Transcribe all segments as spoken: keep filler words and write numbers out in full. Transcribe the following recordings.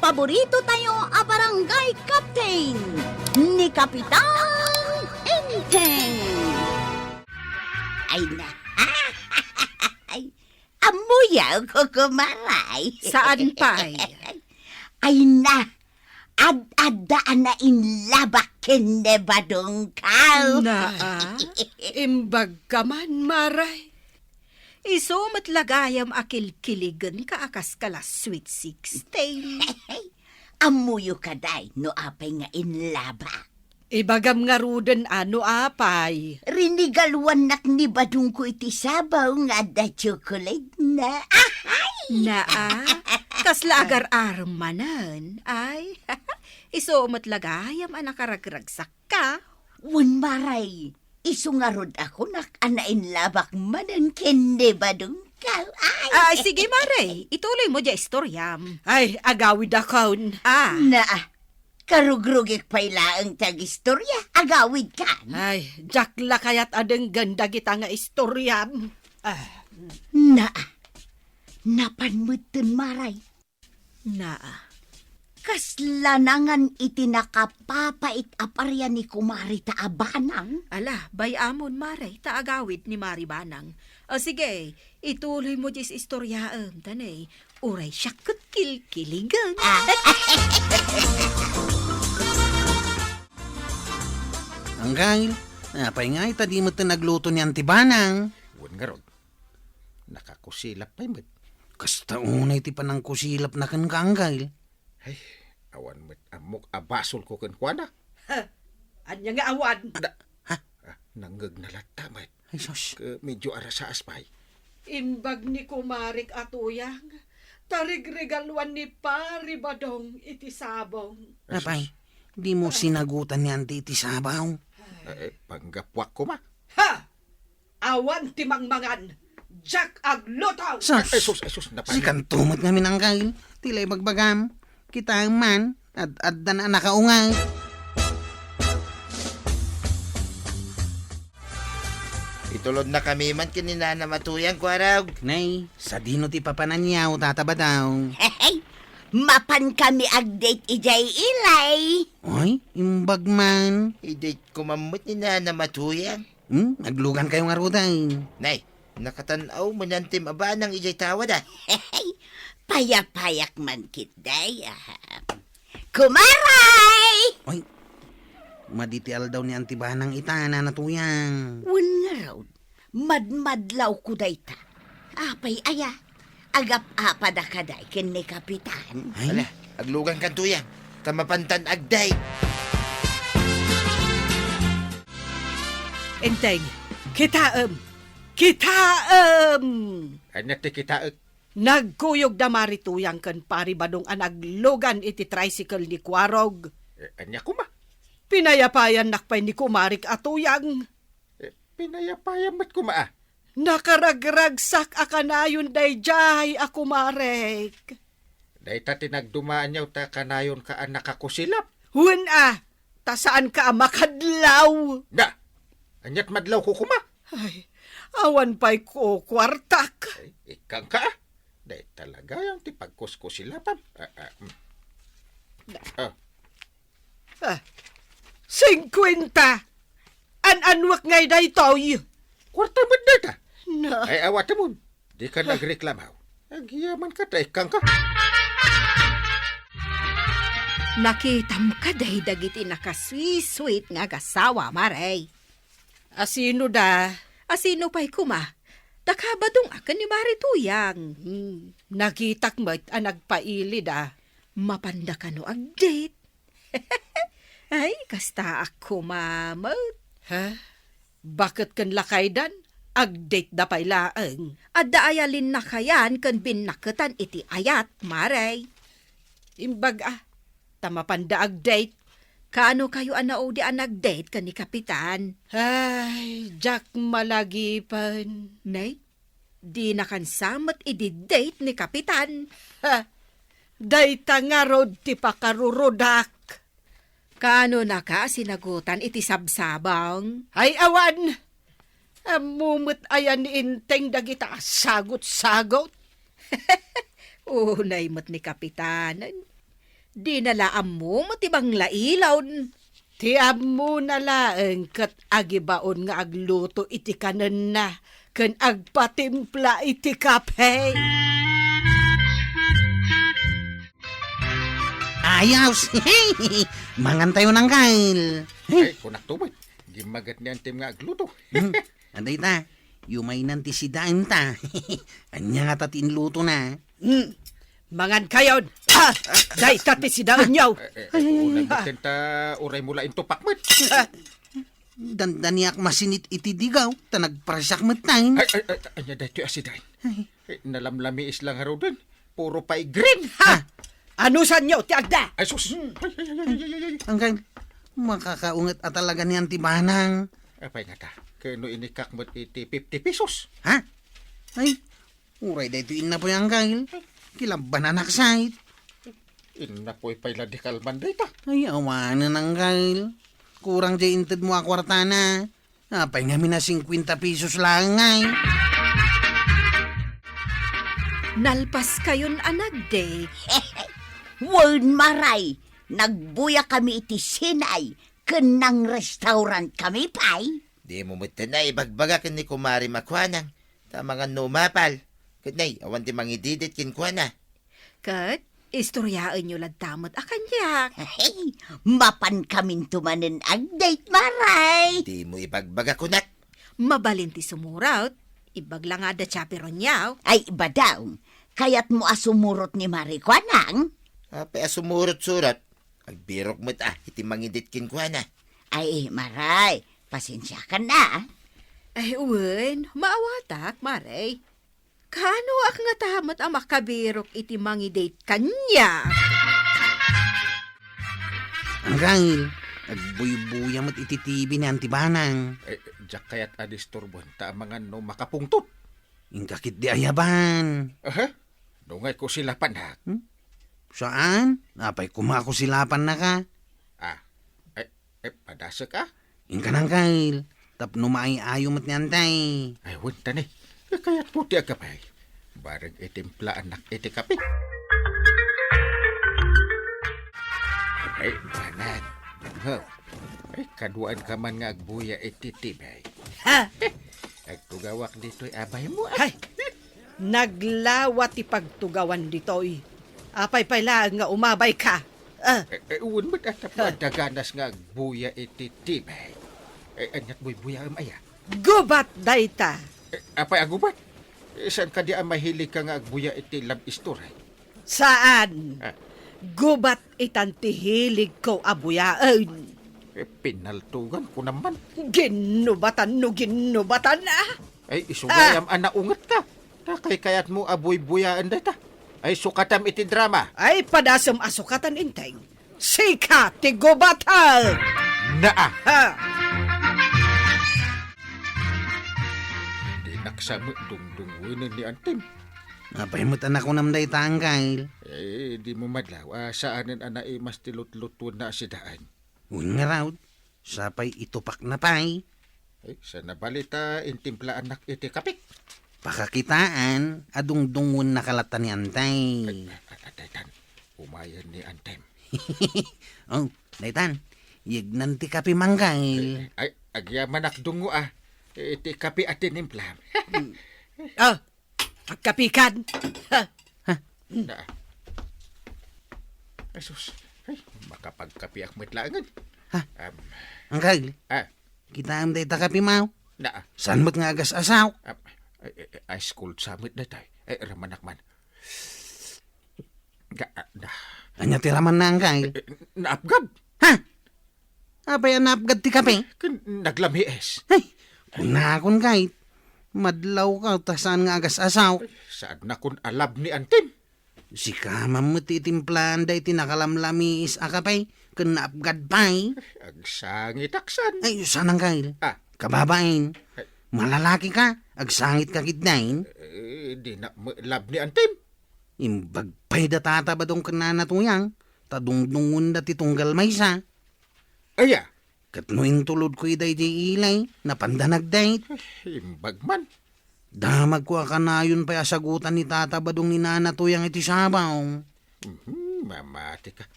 Paborito tayo a barangay captain, ni Kapitan Enteng. Ay na. Ay, ammoyo, Kukumaray. Saan pay? Ay na, ad-adda a nainlabak ken ni Badongko. Naa, imbag ka man, Maray. Isu met la gayam a kilkiligenka a kas ka la Sweet Sixteen. Ammoyo kadi no apay nga inlabak? Ibagam ngaruden a no apay. Rinigaluannak ni Badongko iti sabaw nga adda chocolate-na. Ahay! Naa, kasla agar-arem manen. Ay, isu met la gayam a nakaragragsak ka. Wen, Maray, isu ngarud a kunak a nainlabak manen ken ni Badongko. Ay. Ay, sige, Maray, ituloy mo diay istoryam. Ay, agawidakon. Ah. Naa, karugrugik pay laeng ti agistorya, agawidkan. Ay, diak la kayat a denggen dagita nga istoryam. Ah. Naa, napan metten, Maray. Naa. Kasla nangan iti nakapapait a paria ni Kumari ta a Banang? Ala, bay-amon, Maray, ta agawid ni Mari Banang. O sige, ituloy mo diay istoryaem, ta ne, uray siak ket kilkiligen. Ah. Anggail, apay nga ita di met nagluto ni Auntie Banang? Wen ngarud, nakakusilap pay met. Kasta unay ti panangkusilapna kenka, Anggail. Ay, awan met ammok a basolko kenkuana. Ha? Ania nga awan? Da, ha? Ah, nangngegna latta met. Ay, sus. Ke, medyo arasaas pay. Imbag ni kumarik a Tuyang, ta rigregaluan ni Pari Badong iti sabong. Ay, sus. Apay, dimo sinagutan ni Auntie iti sabaw? Eh, eh, panggapuak koma. Ha? Awan ti mangmangan, diak agluto! Sus! Ay, sus, ay, sus, napay. Sikanto met ngamin, Anggail. Ti la ibagbagam. Kitaem man, ad-addan a nakaungay. Itulodnakami man ken ni Nanam a Tuyang, Kuarog. Nay, sadino ti papananyo, Tata Badong? Hehe! Mapankami ag-date idiay ilay. Ay, imbag man. I-date ko man met ni Nanam a Tuyang. Hmm? Aglugankayo ngaruden. Nay, nakatan-aw man ni Antem a Banang idiay tawad, a. Payapayak man ketdi, a. Kumaray! Ay, madi ti aldaw ni Auntie Banang ita, Nana Tuyang. Wen ngarud, madmadlawko dayta. Apay aya? Agap-apada kadi ken ni Kapitan? Ay? Ala, aglugankan, Tuyang, ta mapantan ag-date. Enteng, kitaem! Kitaem! Ania ti kitaek? Nagkuyog da Mari Tuyang ken Pari Badong a naglugan iti tricycle ni Kuarog. Eh, ania koma? Pinayapayannak pay ni kumarik a Tuyang. Eh, pinayapayam met koma, a. Nakaragragsak a kanayon daydiay a kumarek. Dayta ti nagdumaanyo ta kanayonka a nakakusilap? Wen a, ta saanka a makadlaw. Na, aniat madlawko koma? Ay, awan pay kukuartak. Ay, ikkanka, a. Dayta la gayam ti pagkuskusilapam. Ah, ah, mm. Ah. Ah, singkwenta! An-anwek ngay daytoy? Kuarta met dayta. Na. Ay, awatemon. Dika nagreklamaw. Agyamankata, ikkanka. Nakitam kadi dagiti nakasweet-sweet nga agasawa, Mare? Asino da? Asino pay koma? Daka Badong a ken ni Mari Tuyang. Hmm. Nakitak met a nagpailida. Mapanda kano ag-date? Ay, kastaak koma met. Ha? Baket ken lakaydan, ag-date da pay laeng. Adda aya linnakayan ken binnaketan iti ayat, Mare? Imbag a, ta mapanda ag-date. Kaano kayo a naudi a nag-date ken ni Kapitan? Ay, diak malagipen. Nay? Dinakan sa met idi date ni Kapitan. Ha! Dayta ngarud ti pakarurudak. Kaano naka a sinagutan iti sabsabang? Ay, awan! Ammo met aya ni Enteng dagita a sagot-sagot? Unay met ni Kapitanen. Dina la ammo ti manglailon. Ti ammona laeng ket agibaon nga agluto iti kanenna ken agpatimpla iti kape. Ayos! Mangantayo, Angkel. Ay, kunakto met. Gimmaget ni Antim nga agluto. Hmm, adda ita, yumaynan ti sidaenta. Ania ngata ti inlutona? Hmm, mangankayon. Ha! Dayta ti sidaenyo. Eh, eh, eh, unay met ta, uray mo la intupak met. Dandaniak masinit iti digaw, ta nagparsiak met tayo. Ay, ay, ay, ania daytoy a sidaen? Ay. Eh, nalamlamiis la ngaruden. Puro pay green. Ha! Anusanyo ti agda? Ay, sus! Ay, ay, ay, ay, ay, ay, ay. Angkel, makakaunget a talaga niyan ti banang. Apay ngata, ket no inikak met iti fifty pesos? Ha? Ay, uray daytoy innapoy, Angkel. Kilabananak sait. Innapoy pay la di kalman dayta. Ay, awanen, Angkel. Kurang diay intedmo a kuartana. Apay ngamin a singkuenta pesos laeng ngay? Nalpaskayon a nagdate. Wen, Maray, nagbuyakami iti Sinay ken nangrestaurantkami pay. Dimo met a ibagbaga ken ni Kumare Makuanang, ta amangan no umapal. Ket nay, awan ti mangididit kenkuana. Ket istoryaenyo latta met a kaniak. Hey, mapankaminto manen agdate, Maray. Dimo ibagbaga kunak. Mabalin ti sumurot. Ibaga la nga adda chaperonyo. Ay, ibadaw. Kayatmo a sumurot ni Maray Kuanang? Apay a sumurot-surot? Agbirok met a iti mangidit kenkuana. Ay, Maray, pasensiakan a. Ay, wen, maawatak, Maray. Kaanoak ngata met a makabirok iti mangidate kaniak? Angkel, agbuybuya met iti T V ni Auntie Banang. Eh, diak kayat a disturbon, ta amangan no makapungtot. Inka ketdi ayaban. Aha? No ngay kusilapannak? Hmm? Saan? Apay koma a kusilapannaka? Ah, eh, eh, padasek a? Inka, Angkel, tapno maay-ayo met ni Antay. Ay, wen ta ni. Kayatko ti agkapay. Bareng itimplaannak iti kape. Ay, Banang. Ho. Ay, kaduaanka man nga agbuya iti T V. Ha? Agtugawak ditoy a baymo, a. Hay! Naglawa ti pagtugawan ditoy. Apay pay laeng nga umabayka? Ah. Eh, eh, wen met a tapno adda ganas nga agbuya iti T V. Eh, aniat buybuyaem aya? Gubat dayta. Eh, apay a gubat? Eh, saan kadi a mahiligka nga agbuya iti love story? Saan? Ah. Gubat itan ti hiligko a buyaen. Eh, pinaltugan ko naman. Ginnubatan no ginnubatan, ah. Ay, isu gayam a naungetka. Ta kaykayatmo a buybuyaen dayta. Ay, sukatam iti drama. Ay, padasem a sukatan, Enteng. Sika ti gubat, ha? Naa. Ha? Dinak sa met dungdungwenen ni Antim. Apay met a nakunam dayta, Angkel? Eh, dimo madlaw a saanen a naimas ti lutlutuenna a sidaen. Wen ngarud, sapay itupakna pay. Ay, saan a bali ta intimplaannak iti kapek? Pakakitaan a dungdungwennaka latta ni Antay. Ay, a-, a-, daytan, umayen ni Antim. Oh, daytan, yegnan ti kape, Angkel. Ay, ay, agyamanak dungngo a. Iti kape a tinimplam. Ah, agkapikan. Ha? Ha? Na. Ay, sus. Ay, makapagkapiak met laengen. Ha? Um, Angkel, ah, kitaem dayta kape, maw? Na. Saan met nga agas-asaw? Ah, ay, ay, ay, ice cold sa met daytay. Ay, ramanak man. Ga-, ah, na. Ania ti ramanna, Angkel? Eh, eh, naapgad. Ha? Apay a naapgad ti kape? Ken naglamiis. Ay, kunakon, kayat. Madlawka ta saan nga agas-asaw. Saadnakon a love ni Antim. Sika man met ti itimplaanda iti nakalamlamiis a kape ken naapgad pay. Agsangitak san. Ay, saan, Angkel? Ah. Kababain. Ay. Malalakika, agsangitka ketdin. Eh, dinak met love ni Antim. Imbag pay da Tata Badong ken Nana Tuyang, ta dungdungwenda ti tunggal maysa. Aya? Ket no intulodko ida idiay ili, napanda nagdate. Imbag man. Damagko a kanayon pay a sagutan ni Tata Badong ni Nana Tuyang iti sabaw. Mhm, mamatika.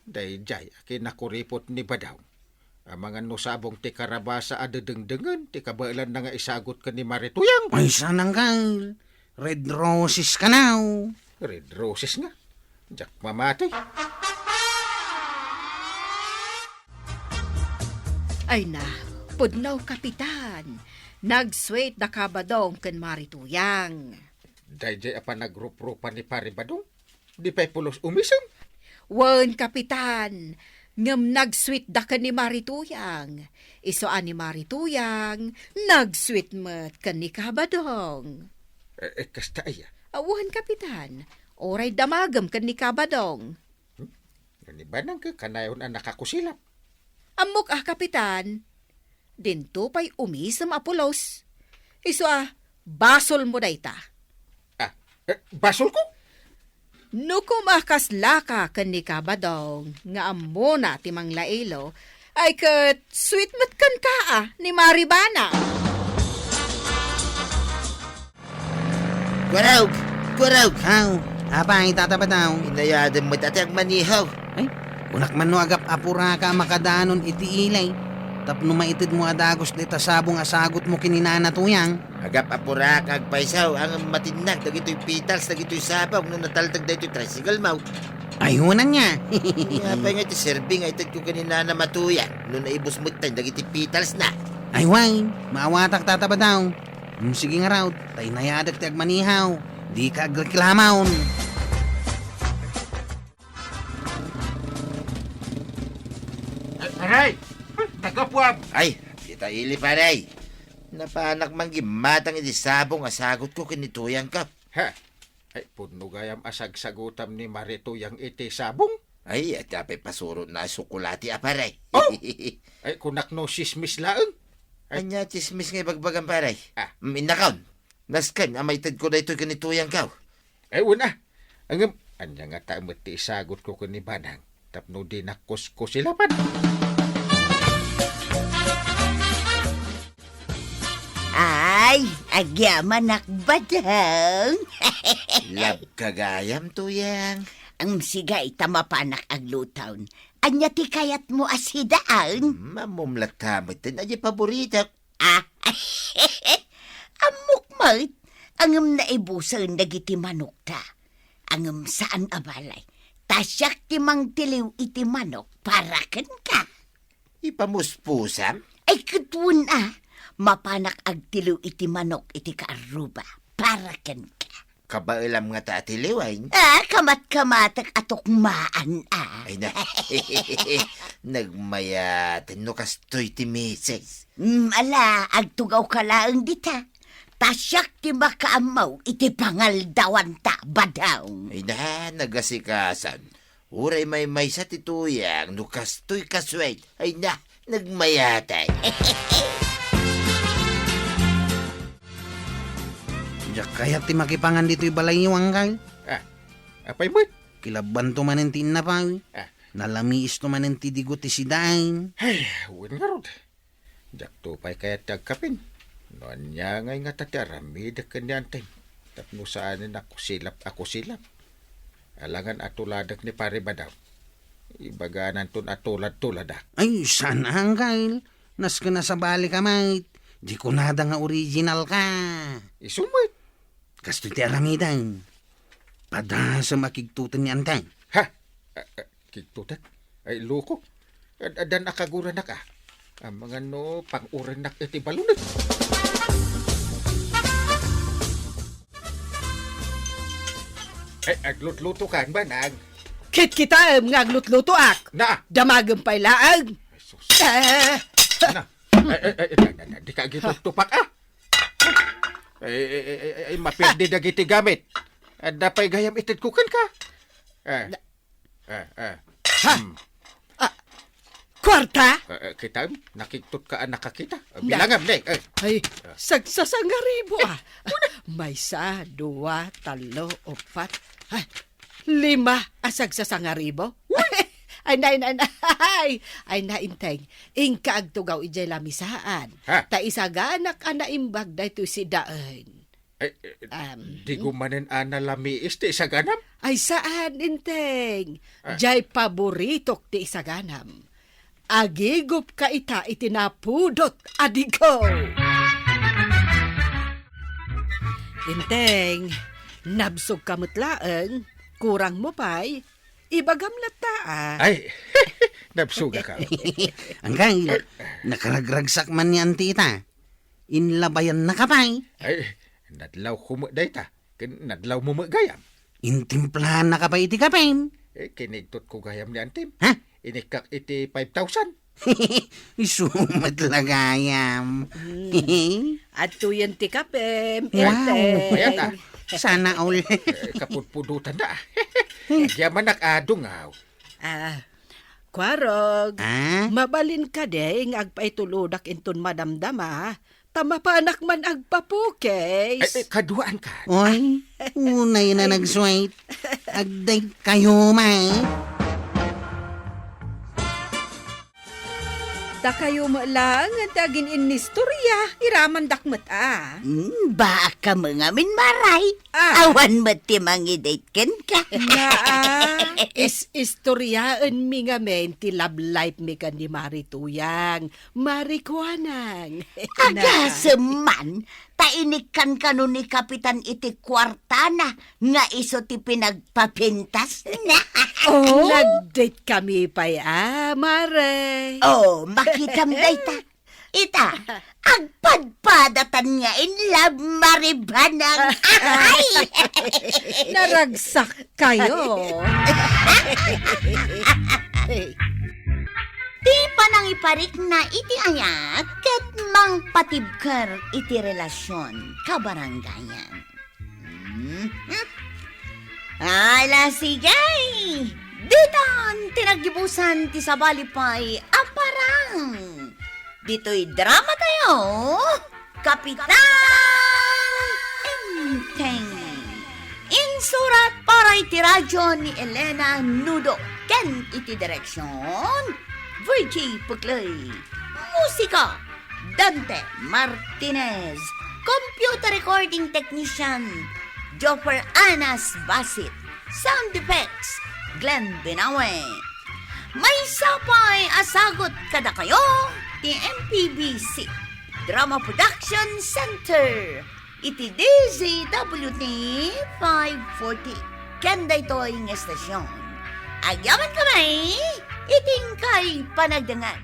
Daydiay a kinakuripot ni Badong. Amangan no sabong ti karabasa a dedengdengen ti kabaelanna nga isagut ken ni Marituyang. Ay, saan, Angkel? Red Roses kano? Red Roses nga. Diak mamati. Ay na, pudno, Kapitan. Nag-sweet da ka Badong ken Marituyang. Daydiay a panagruprupa ni Pare Badong? Di pay pulos umisem? Wen, Kapitan. Ngem nag-sweet da ken ni Marituyang. Isu a ni Marituyang, nag-sweet met ken ni Kabadong. Eh, eh, kasta aya? Awan, Kapitan. Uray damagem ken ni Kabadong. Hmm? Ni Banang ka kanayon a nakakusilap. Ammok a, Kapitan. Dinto pay umisem a pulos. Isu a, basolmo dayta. Ah, eh, basolko? No kumakasla ka ken ni Kabadong nga ammona ti manglailo, ay ket sweet met kenka a ni Maribana. Kuarog! Kuarog! Haw, apay, Tata Badong? Inayadem met a ti agmanihaw. Ay, kunak man no agap-apuraka a makadanon iti ili, tapno maitedmo a dagus dayta sabong a sagutmo ken ni Nana Tuyang. Agap-apuraka agpayso, ngem matinnag dagitoy petals dagitoy sabong no nataltek daytoy tricycle mo. Ay, wen ania. Apay nga iti serbi nga itedko ken ni Nana Matuyang no naibus metten dagiti petals na? Ay, wen, maawatak, Tata Badong. Mm, sige ngarud, ta inayadek ti agmanihaw. Dika agreklamaon. Ay, aray! Nagapuam! Ay, kita ili, pare. Napanak man gimmatang iti sabong a sagutko ken ni Tuyangko. Ha? Ay, pudno gayam a sagsagutam ni Marituyang iti sabong? Ay, iti apay pasurotna a tsokolate a, pare. Oh! Ay, kunak no sismis laeng. Ay. Ania sismis nga ibagbagam, pare? Ah. Mm, innakon. Nasken a maitedko daytoy ken ni Tuyangko. Ay, wen a. Ngem, ania ngata met ti isagutko ken ni Banang tapno dinak kuskusilapan? Ay, agyamanak, Badong. Labka gayam, Tuyang. Ang sige ta mapanak agluton. Ania ti kayatmo a sidaen? Mm, ammom latta metten a di paboritok. Ah, ammok met, ngem naibusen dagiti manokta. Ngem saan a balay, ta siak ti mangtiliw iti manok para kenka. Ipamuspusam? Ay, ket wen a, mapanak agtiliw iti manok iti kaarruba para kenka. Kabaelam ngata a tiliwen? Ah, kamat-kamatek a tukmaan, ah. Ay na, nagmayaten no kastoy ti misis. Mm, ala, agtugawka laeng dita. Ta siak ti makaammo iti pangaldawanta, Badong. Ay na, nagasikasan. Uray maymaysa ti Tuyang no kastoy kaswet. Ay na, nagmayatay. Diak kayat ti makipangan ditoy balayyo, Angkel. Ah, apay met? Kilabbanto manen ti innapaw. Ah. Nalamiisto manen ti digo ti sidaen. Ay, wen ngarud. Diakto pay kayat ti agkapin. No ania ngay ngata ti aramidek ken ni Anteng tapno saanen a kusilap a kusilap. Alangan a tuladek ni Pare Badong. Ibagananton a tulad-tuladak. Ay, saan, Angkel. Nasken a sabalika met. Di kunada nga original ka. Isu met. Kastoy ti aramidem. Padasem a kigtoten ni Anteng. Ha? Ah, ah, Kigtotek? Ay, loko. Ad-, addan a kaguranak, ah. Amangan no pang-urennak iti balunek. Ay, aglutluto ka, Banang. Kitkitaem nga aglutlutoak. Na! Damagem pay laeng. Ay, sus. Eh. Na. Ay, ay, ay, ay, na, na, na, di ka agituptupak, ah. Ay, ay, ay, ay, ay, mapirdi dagiti gamit. Adda pay gayam itedko kenka. Eh. Na- Eh, eh. Ha? Hmm. Ah, kwarta? Eh, eh, kitaem, nakigtot ka a nakakita. Eh, Na- bilangam, ne? Eh. Ay, sagsasangaribo, ah. Maysa, dua, tallo, upat. Ay, lima a sagsasangaribo? Uy! Ay, nay, nay, nay. Ay, nainteng. Inka agtugaw idiay lamisaan. Ha? Ta isaganak a naimbag daytoy sidaen. Ay, eh, Am. Digo manen a nalamiis ti isaganam? Ay, saan, Enteng. Ah. Jay paboritok ti isaganam. Agigupka ita iti napudot a digo. Enteng, nabsogka met laeng, kurangmo pay, ibagam latta a. Ay, nabsogak. Angkay, nakaragragsak man ni Auntie ita. Inlabayannaka pay. Ay, nadlawko met dayta, ken nadlawmo met gayam. Intimplahannaka pay iti kapem. Eh, kinigtotko gayam ni Antim. Ha? Inikkak iti five thousand. Isu met la gayam. Hmm. Adtoyen ti kapem, Wow. Enteng. Mayat, ah. Sana all. Eh, kapudpudotan da. Agyamanak a dungaw. Ah, Kuarog, Ah? mabalin kadi nga agpaitulodak inton madamdama, ta mapanak man agpapukis. Ay, ay, kaduaan ka. Oy, unay na Ay. nag-sweet. Agday kayo, ma. Dakayo met laeng ti agin-innistorya, iramandak met a. Hmm, baak kami ngamin, Maray. Ah. Awan met ti mangidate kenka. Naa, is-istoryaenmi ngamin ti love life mi ken ni Mari Tuyang, Mari Kuanang. Agasem man, ta inikkan kano ni Kapitan iti kuartana nga isu ti pinagpapintasna. Oh? Nag-date kami pay a, Mare. Oh, makitam dayta. Ita, agpadpadatan nga in love, Maribanang. Ay! Naragsak kayo. Ti panangiparikna iti ayat ket mangpatibker iti relasyon kabarangayan. Mhm. Ala, sige! Ditan ti naggibusan ti sabali pay a parang. Ditoy drama tayo, Kapitan Enteng. Insurat para iti radyo ni Elena Nudo ken iti direksyon, Virgie Puclay. Musika, Dante Martinez. Computer recording technician, Joffer Anas Basit. Sound effects, Glenn Binawe. Maysa pay a sagut kadakayo ti M P B C Drama Production Center iti D Z W T five forty. Ken daytoy nga estasyon, agyaman kami iti inkay panagdengngeg.